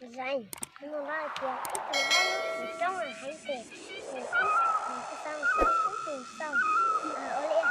Zaim, no lawv tias ib tug dab lub txiv roob heev ces tus ub tus xaus xaus ub tus xaus ua li.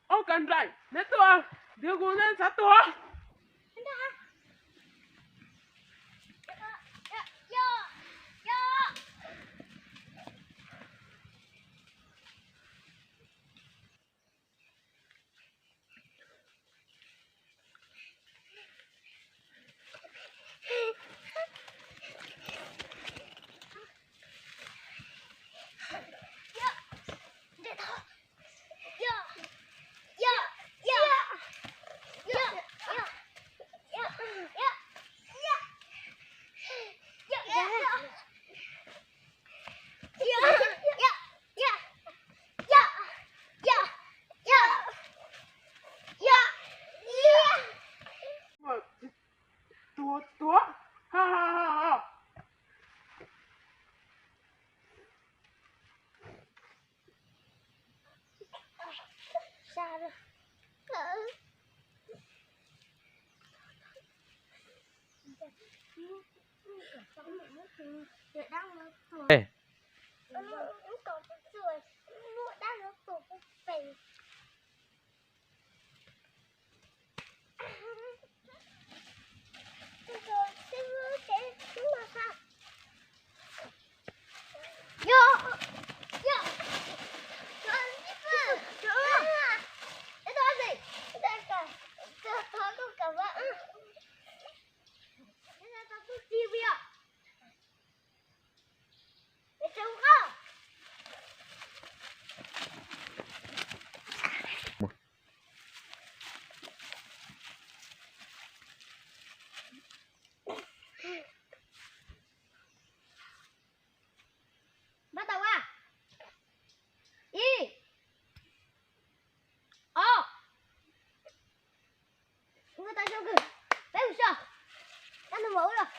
Ob kas nraim, neb tuaj, ntiav kuv neb txhob tuag. Tuag, tuag. Npaj tau a. Ib, ob, ua tau zoo kawg, peb mus so. Dab no mus ua los.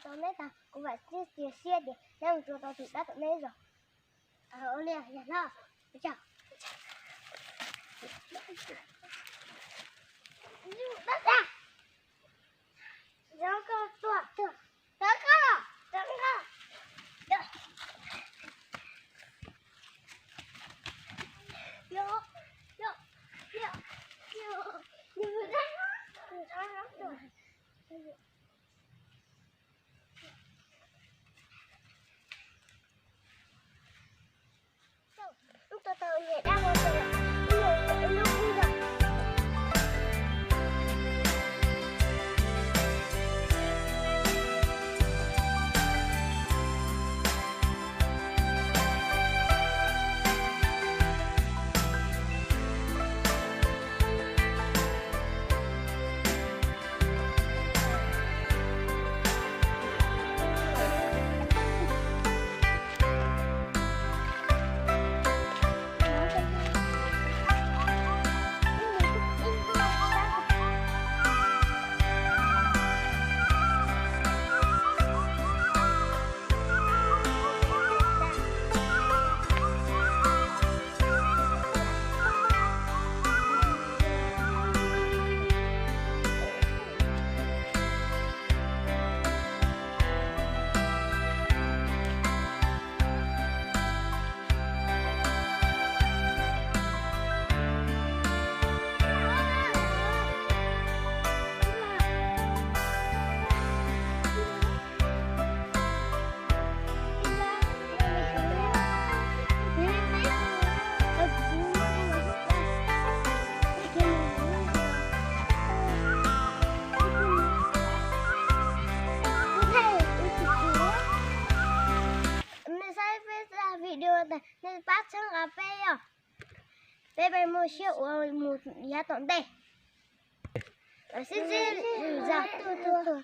Tau neb tas, kuv vam thiab cia siab tias neb mus tsuas tau tus dab tom neb zos. Ua li yog no. Dab tas. Rov qab los, rov qab los, rov qab. Yog, yog, yog, yog, yog, yog. Peb zaj video tas nej pab txhawb nqa peb os, peb peb muaj siab ua mus yav tom ntej. Sib ntsib zaj tuaj tuaj tuaj.